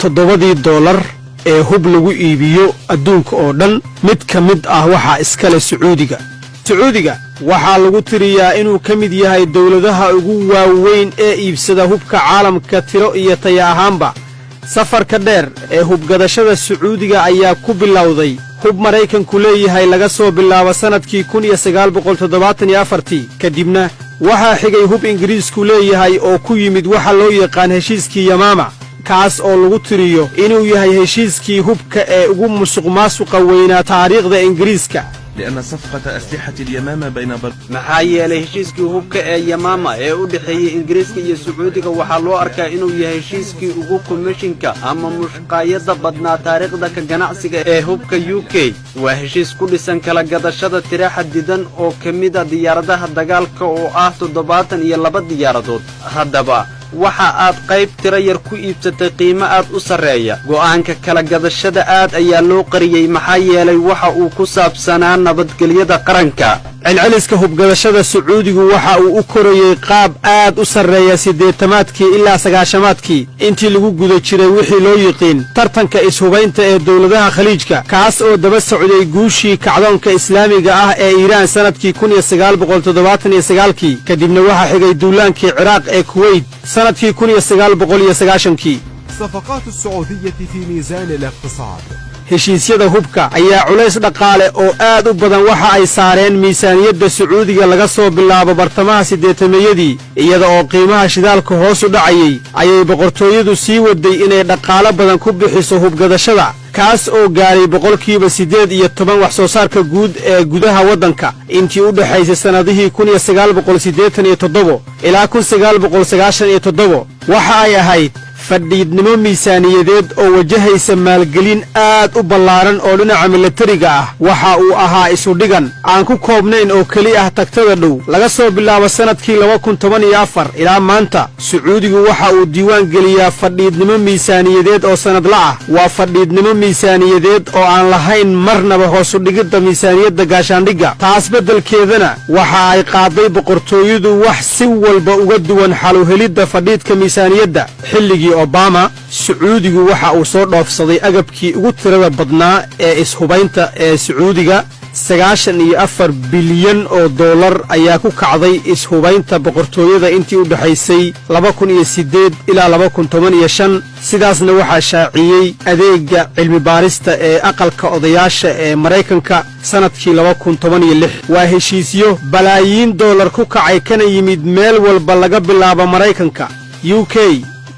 Toddobadii doolar ee hub lagu iibiyo adduunka oo dhan, mid ka mid ah waxaa iska leh Sacuudiga. Sacuudiga waxaa lagu tiriyaa inuu ka mid yahay dowladaha ugu waaweyn ee iibsada hubka caalamka, tiro iyo taya ahaanba. Safarka dheer ee hubgadashada Sacuudiga ayaa ku bilowday hub Maraykanku leeyahay laga soo bilaabo sannadkii 1974-tii. Kadibna waxaa xigay hub Ingiriisku leeyahay oo ku yimid waxa loo yaqaan heshiiskii Yamaama, kaas oo lagu tiriyo inuu yahay heshiiskii hubka ee ugu musuqmaasuqa weynaa taariikhda Ingiriiska. لأن صفقة أسلحة اليمامة بين Maxaa yeelay, heshiiskii hubka ee Yamaama ee u dhexeeyey Ingiriiska iyo Sacuudiga waxaa loo arkaa inuu yahay heshiiskii ugu komishinka ama mushqaayadda badnaa taariikhda ka ganacsiga ee hubka UK. Waa heshiis ku dhisan kala gadashada tiro xadidan oo ka mid ah diyaaradaha dagaalka oo ah 72 diyaaradood. Haddaba waxa aad qayb tiro yar ku iibsatay qiimo aad u sarreeya. Go'aanka kala gadashada aad ayaa loo qariyey, maxaa yeelay waxa uu ku saabsanaa nabadgelyada qaranka. Celceliska hubgadashada Sacuudigu waxa uu u korayey qaab aad u sarreeya 80-aadkii ilaa 90-aadkii, intii lagu guda jiray wixii loo yiqiin tartanka ishubaynta ee dowladaha Khaliijka, kaas oo daba socday guushii kacdoonka Islaamiga ah ee Iiraan sannadkii 1979-kii. Kadibna waxaa xigay duulaankii Ciraaq ee Kuweyt sannadkii 1990-kii. صفقات السعودية في ميزان الاقتصاد. Heshiisyada hubka ayaa culays dhaqaale oo aad u badan waxa ay saareen miisaaniyadda Sacuudiga laga soo bilaabo bartamaha 80-meeyadii. Iyada oo qiimaha shidaalka hoos u dhacayey ayay boqortooyadu sii waday inay dhaqaalo badan ku bixiso hubgadashada, kaas oo gaaray 18% wax soo saarka guud ee gudaha waddanka intii u dhexaysay sannadihii 1987 ilaa 1997. Waxa ay ahayd fadhiidnimo miisaaniyadeed oo wajahaysa maalgelin aad u ballaaran oo dhinaca milatariga ah. Waxa uu ahaa isudhigan aan ku koobnayn oo keli ah tagtada dhow. Laga soo bilaabo sannadkii 2014 ilaa maanta, Sacuudigu waxa uu diiwaan geliyaa fadhiidnimo miisaaniyadeed oo sannadla ah. Waa fadhiidnimo miisaaniyadeed oo aan lahayn marnaba hoosudhigidda miisaaniyadda gaashaandhigga. Taas beddelkeedana waxa ay qaaday boqortooyadu wax si walba uga duwan xaluhelidda fadhiidka miisaaniyadda. Xilligii Obama, Sacuudigu waxa uu soo dhoofsaday agabkii ugu tirada badnaa ee ishubaynta ee Sacuudiga. 94 bilyan oo dollar ayaa ku kacday ishubaynta boqortooyada intii u dhexaysay 2008 ilaa 2015. Sidaasna waxaa shaaciyey adeegga cilmi-baarista ee Aqalka Odayaasha ee Maraykanka sannadkii 2016. Waa heshiisyo balaayiin dollar ku kacay, kana yimid meel walba, laga bilaabo Maraykanka, UK,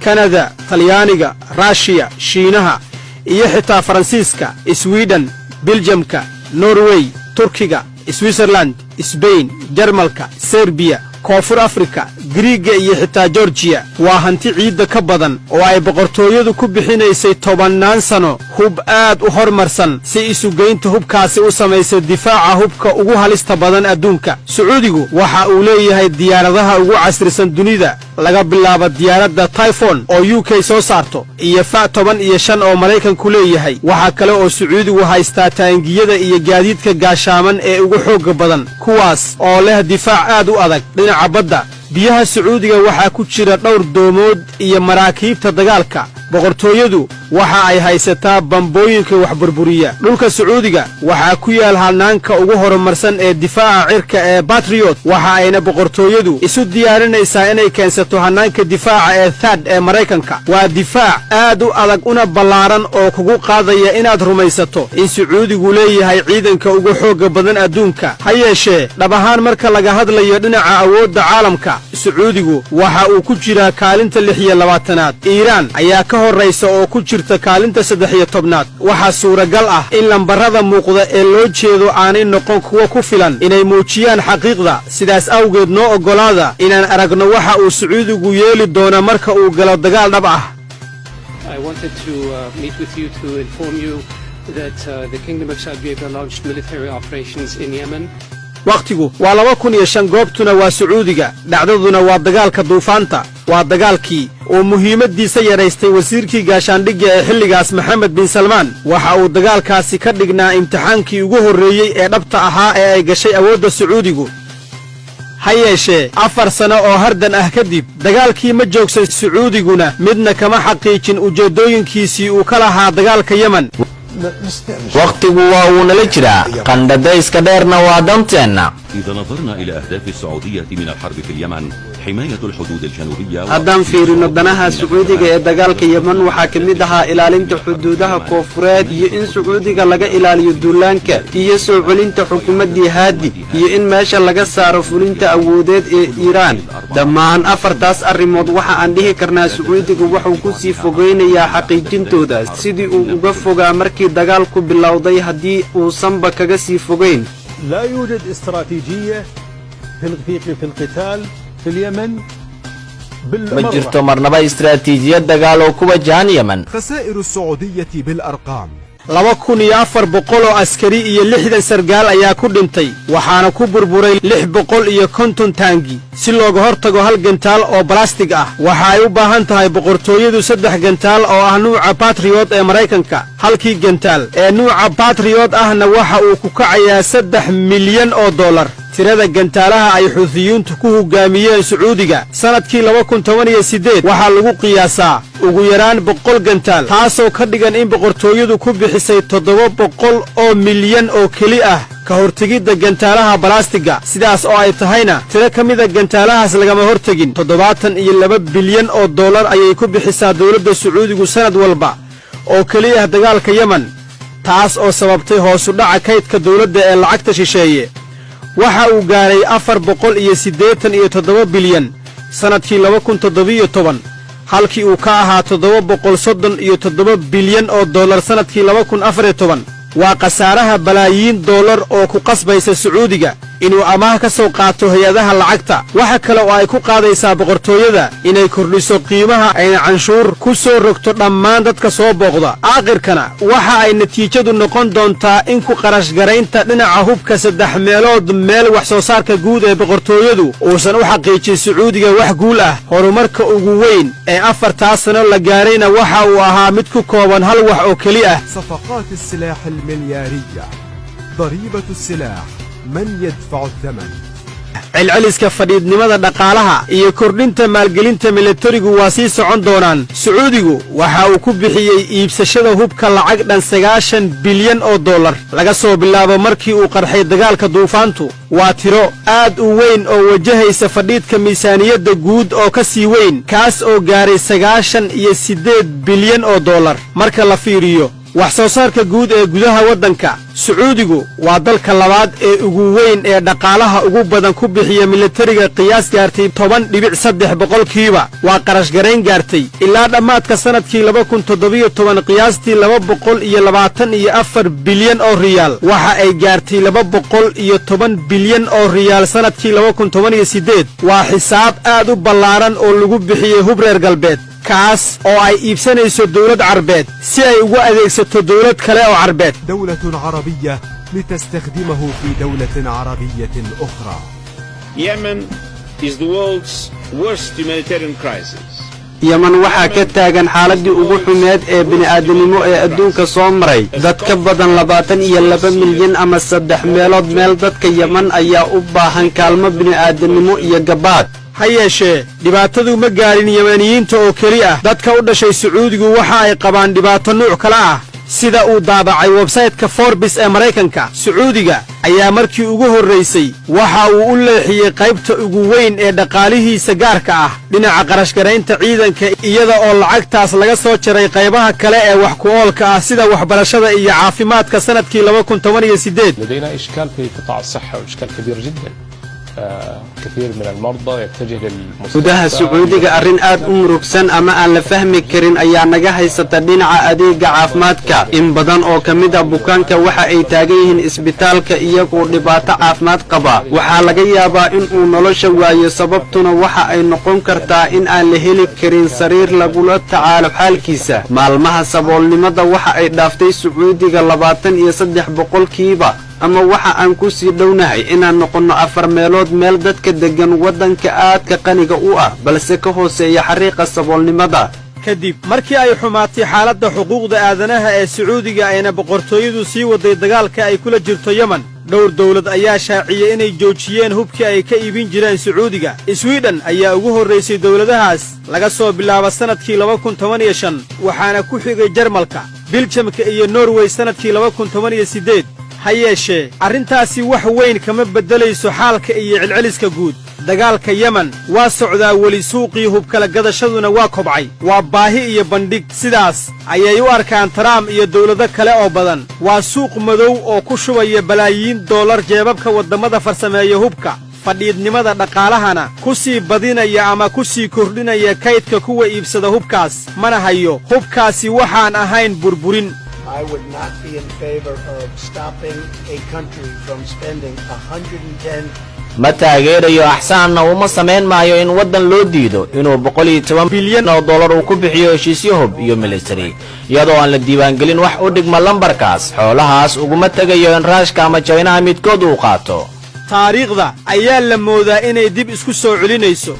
Kanada, Talyaaniga, Raashiya, Shiinaha iyo xitaa Faransiiska, Swiden, Biljamka, Norway, Turkiga, Switzerland, Sbain, Jarmalka, Serbiya, Koonfur Afrika, Griiga iyo xitaa Georgiya. Waa hanti ciidda ka badan oo ay boqortooyadu ku bixinaysay tobannaan sano hub aad u hormarsan, si isugeynta hubkaasi u samaysa difaaca hubka ugu halista badan adduunka. Sacuudigu waxa uu leeyahay diyaaradaha ugu casrisan dunida, laga bilaabo diyaaradda Typhoon oo UK soo saarto iyo F 15 oo Maraykanku leeyahay. Waxaa kale oo Sacuudigu haystaa taangiyada iyo gaadiidka gaashaaman ee ugu xoogga badan, kuwaas oo leh difaac aad u adag. Dhinaca badda, biyaha Sacuudiga waxaa ku jira dhowr doomood iyo maraakiibta dagaalka. Boqortooyadu waxa ay haysataa bambooyinka wax burburiya. Dhulka Sacuudiga waxaa ku yaal hannaanka ugu horumarsan ee difaaca cirka ee Patriot, waxa ayna boqortooyadu isu diyaarinaysaa inay keensato hannaanka difaaca ee THAAD ee Maraykanka. Waa difaac aad u adag una ballaaran oo kugu qaadaya inaad rumaysato in Sacuudigu leeyahay ciidanka ugu xoogga badan adduunka. Ha yeeshee, dhab ahaan marka laga hadlayo dhinaca awoodda caalamka, Sacuudigu waxa uu ku jiraa kaalinta 26-aad. Iiraan ayaa ka horraysa oo ku jirta kaalinta 13-aad. Waxaa suuragal ah in lambarrada muuqda ee loo jeedo aanay noqon kuwo ku filan inay muujiyaan xaqiiqda. Sidaas awgeed, noo oggolaada inaan aragno waxa uu Sacuudigu yeeli doono marka uu galo dagaal dhab ah. I wanted to meet with you to inform you that the Kingdom of Saudi Arabia launched military operations in Yemen. Wakhtigu waa 2005, goobtuna waa Sacuudiga, dhacdaduna waa dagaalka Duufaanta. Waa dagaalkii uu muhiimaddiisa yaraystay wasiirkii gaashaandhigga ee xilligaas, Maxamed bin Salmaan. Waxa uu dagaalkaasi ka dhignaa imtixaankii ugu horreeyey ee dhabta ahaa ee ay gashay awoodda Sacuudigu. Ha yeeshee, 4 sano oo hardan ah kadib, dagaalkii ma joogsan, Sacuudiguna midna kama xaqiijin ujeeddooyinkiisii uu ka lahaa dagaalka Yemen. Wakhtigu waa uu nala jiraa, qandhadayska dheerna waa danteenna. إذا نظرنا إلى أهداف السعودية من الحرب في اليمن، حماية الحدود الجنوبية. Haddaan fiirino danaha Sacuudiga ee dagaalka Yemen, waxaa ka mid ahaa ilaalinta xuduudaha koofureed iyo in Sacuudiga laga ilaaliyo duulaanka iyo soo celinta xukuumaddii Haadi iyo in meesha laga saaro fulinta awoodeed ee Iiraan. Dhammaan afartaas arrimood waxa aan dhihi karnaa Sacuudiga wuxuu ku sii fogaynayaa xaqiijintooda sidii uu uga fogaa markii dagaalku bilowday, haddii uusanba kaga sii fogayn. لا يوجد استراتيجية في القتال في اليمن. Ma jirto marnaba istaraatiijiyad dagaal oo ku wajahan Yemen. خسائر السعودية بالأرقام. 2400 oo askari iyo 60 sargaal ayaa ku dhintay, waxaana ku burburay 650 taangi. Si looga hortago hal gantaal oo balastig ah, waxa ay u baahan tahay boqortooyadu saddex gantaal oo ah nuuca Patriot ee Maraykanka. Halkii gantaal ee nuuca Patriot ahna waxa uu ku kacayaa $3 milyan. Tirada gantaalaha ay Xuutiyiintu ku hoggaamiyeen Sacuudiga sannadkii 2018 waxaa lagu qiyaasaa ugu yaraan 100 gantaal, taasoo ka dhigan in boqortooyadu ku bixisay 700 oo milyan oo keli ah ka hortegidda gantaalaha balastiga. Sidaas oo ay tahayna, tiro ka mida gantaalahaas lagama hortegin. $72 bilyan ayay ku bixisaa dowladda Sacuudigu sannad walba oo keli ah dagaalka Yemen, taas oo sababtay hoosu dhaca kaydka dowladda ee lacagta shisheeye. Waxa uu gaaray 487 bilyan sannadkii 2017, halkii uu ka ahaa $737 bilyan sannadkii 2014. Waa khasaaraha balaayiin dollar oo ku qasbaysa Sacuudiga inuu amaah ka soo qaato hay-adaha lacagta. Waxa kale oo ay ku qaadaysaa boqortooyada inay kordhiso qiimaha, ayna canshuur ku soo rogto dhammaan dadka soo booqda. Aakhirkana waxa ay natiijadu noqon doontaa in ku qarashgaraynta dhinaca hubka saddex meelood meel wax soo saarka guud ee boqortooyadu uusan u xaqiijin Sacuudiga wax guul ah. Horumarka ugu weyn ee afartaa sano la gaarayna waxa uu ahaa mid ku kooban hal wax oo keli ah. صفقات السلاح المليارية، ضريبة السلاح، من يدفع الثمن؟ Celceliska fadhiidnimada dhaqaalaha iyo kordhinta maalgelinta milatarigu waa sii socon doonaan. Sacuudigu waxa uu ku bixiyey iibsashada hubka lacag dhan $90 bilyan laga soo bilaabo markii uu qarxay dagaalka duufaantu. Waa tiro aad u weyn oo wajahaysa fadhiidka miisaaniyadda guud oo ka sii weyn, kaas oo gaaray $98 bilyan marka la fiiriyo wax soo saarka guud ee gudaha waddanka. Sacuudigu waa dalka labaad ee ugu weyn ee dhaqaalaha ugu badan ku bixiya milatariga, qiyaas gaartay 10.3%. Waa qarashgarayn gaartay ilaa dhammaadka sannadkii 2017 qiyaastii 224 bilyan oo riyaal. Waxa ay gaartay 210 bilyan oo riyaal sannadkii 2018. Waa xisaab aad u ballaaran oo lagu bixiyey hub reer galbeed, kaas oo ay iibsanayso dawlad Carbeed si ay ugu adeegsato dawlad kale oo Carbeed. دولة عربية لتستخدمه في دولة عربية أخرى. Yemen is the world's worst humanitarian crisis. Yeman waxaa ka taagan xaaladdii ugu xumeed ee bini'aadanimo ee adduunka soo maray. Dad ka badan 22 milyan ama saddex meelood meel dadka Yeman ayaa u baahan kaalmo bini'aadanimo iyo gabaad. Ha yeeshee, dhibaatadu ma gaarin Yemaniyiinta oo keli ah. Dadka u dhashay Sacuudigu waxa ay qabaan dhibaato nuuc kale ah. Sida uu daabacay websaytka Forbes ee Maraykanka, Sacuudiga ayaa markii ugu horraysay waxa uu u leexiyey qaybta ugu weyn ee dhaqaalihiisa gaarka ah dhinaca qarashgaraynta ciidanka, iyada oo lacagtaas laga soo jaray qaybaha kale ee wax ku oolka ah sida waxbarashada iyo caafimaadka sannadkii 2018. لدينا إشكال في قطاع الصحة وإشكال كبير جدا. كثير من المرضى يتجه للمستشفى. Gudaha Sacuudiga arrin aad u murugsan ama aan la fahmi karin ayaa naga haysata dhinaca adeega caafimaadka. In badan oo ka mid ah bukaanka waxa ay taagan yihiin isbitaalka iyagoo dhibaato caafimaad qaba. Waxaa laga yaabaa in uu nolosha waayo, sababtuna waxa ay noqon kartaa in aan la heli karin sariir lagula tacaalo xaalkiisa. Maalmaha saboolnimada waxa ay dhaaftay Sacuudiga 23%, ama waxa aan ku sii dhownahay inaan noqonno afar meelood meel dadka deggan waddanka aadka qaniga u ah, balse ka hooseeya xariiqa saboolnimada. Kadib markii ay xumaatay xaaladda xuquuqda aadanaha ee Sacuudiga, ayna boqortooyadu sii waday dagaalka ay kula jirto Yemen, Dhowr dawlad ayaa shaaciyey inay joojiyeen hubkii ay ka iibin jireen Sacuudiga. Swiden ayaa ugu horraysay dawladahaas laga soo bilaabo sannadkii 2015, waxaana ku xigay Jarmalka, Biljamka iyo Norway sannadkii 2018. Ha yeeshee, arrintaasi wax weyn kama beddelayso xaalka iyo celceliska guud. Dagaalka Yemen waa socdaa weli, suuqii hubkala gadashaduna waa kobcay. Waa baahi iyo bandhig, sidaas ayay u arkaan Trump iyo dawlado kale oo badan. Waa suuq madow oo ku shubaya balaayiin dollar jeebabka waddamada farsameeya hubka, fadhiidnimada dhaqaalahana ku sii badinaya ama ku sii kordhinaya kaydka kuwa iibsada hubkaas. Mana hayo hubkaasi waxaan ahayn burburin. I would not be in favor of stopping a country from spending 110 Ma taageerayo, axsaanna uma samayn maayo in waddan loo diido inuu 110 bilyan oo dollar uu ku bixiyo heshiisyo hub iyo military, iyadoo aan la diiwaangelin wax u dhigma lambarkaas. Xoolahaas uguma tegayo in Raashka ama Jaynaha midkood uu qaato. Taariikhda ayaa la moodaa inay dib isku soo celinayso.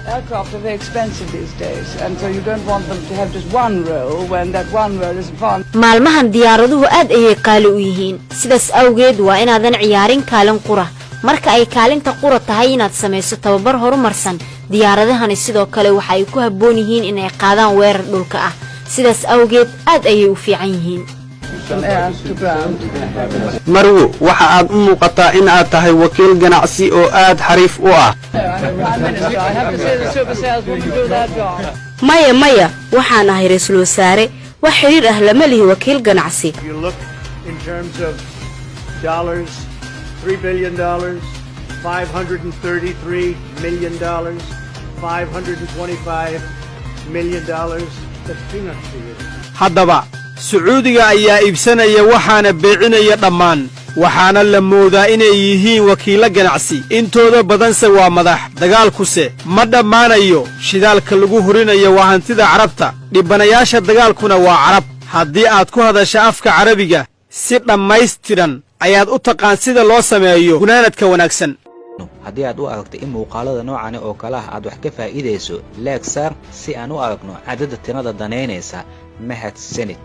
Aircraft are very expensive these days, and so you don't want them to have just one role when that one role is far Maalmahan diyaaraduhu aad ayay qaali u yihiin. Sidaas awgeed waa inaadan ciyaarin kaalin qura marka ay kaalinta qura tahay inaad samayso tababar horumarsan. Diyaaradahani sidoo kale waxa ay ku habboon yihiin inay qaadaan weerar dhulka ah. Sidaas awgeed aad ayay u fiican yihiin. From air to ground. Marwo, waxa aad u muuqataa in aad tahay wakiil ganacsi oo aad xariif u ah. No, I'm a Prime Minister. I have to see the super saleswoman do that job. Maya, maya, waxaan ahay ra-iisul wasaare. Wax xidhiir ah lama lihi wakiil ganacsi. You look in terms of dollars, $3 billion, $533 million, $525 million. That's peanuts to you. Haddaba Sacuudiga ayaa iibsanaya, waxaana beecinaya dhammaan, waxaana la moodaa inay yihiin wakiillo ganacsi, intooda badanse waa madax. Dagaalkuse ma dhammaanayo. Shidaalka lagu hurinayo waa hantida Carabta, dhibanayaasha dagaalkuna waa Carab. Haddii aad ku hadasha afka Carabiga si dhammaystiran, ayaad u taqaan sida loo sameeyo gunaanadka wanaagsan. Haddii aad u aragto in muuqaalada noocani oo kale ah aad wax ka faa'iidayso, like saar si aan u aragno cadadda tirada danaynaysa. Mahadsanid.